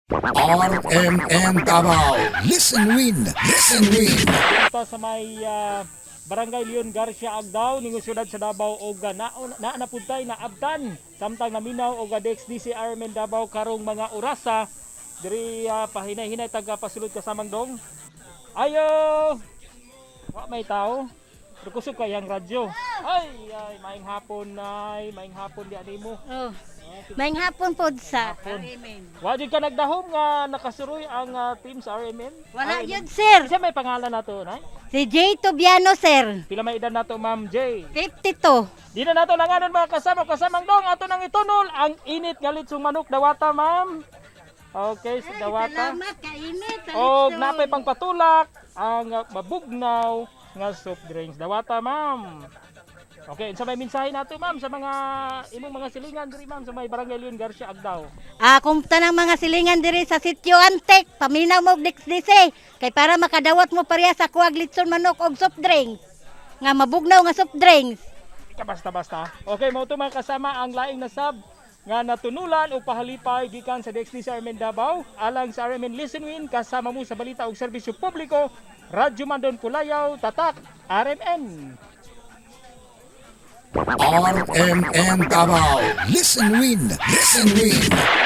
RMN Davao. Listen win, listen win. Dito sa may Barangay Leon Garcia Agdao ningon siyudad sa Davao og naa na pud tay naabtan samtang naminaw og DXDC RMN Davao karong mga orasa diri, pahinay-hinay taga pasulod kasamang dong. Ayo! Wa may tao. Pero kusog kay ang radyo. Ay, ay, maayong hapon, nay, maayong hapon di animo. Oh. Maayong hapon pod sa Wa jud ka nagdahom nga nakasuroy ang team sa RMN? Wala RMN. yun, sir. Isa may pangalan nato, nay? Si Jay Tobiano, sir. Pila may edad nato, Ma'am J? 52. Di na nato langanon, mga kasama, kasamang dong, ato nang itunol ang init nga litsong manok. Dawata, ma'am. Okay, sa dawata. Salamat, kainit. Og napay pangpatulak ang mabugnaw nga soft drinks. Dawata, ma'am. Okay, unsa may mensahe nato, ma'am, sa mga imong mga silingan diri, ma'am, sa may Barangay Leon Garcia Agdao? Ah, kung tanang mga silingan diri sa sitio Antek, paminaw mo og DXDC kay para makadawat mo pareha sa kuwag litson manok og soft drinks. Nga mabugnaw nga soft drinks. Ka basta-basta. Okay, mao to, mga kasama, ang laing nasab nga natunulan o pahalipay gikan sa DXDC RMN Davao alang sa RMN Listen Win, kasama mo sa balita ug serbisyo publiko. Radyo Mandon Pulayaw, Tatak RMN. RMN Davao. Listen win, listen win.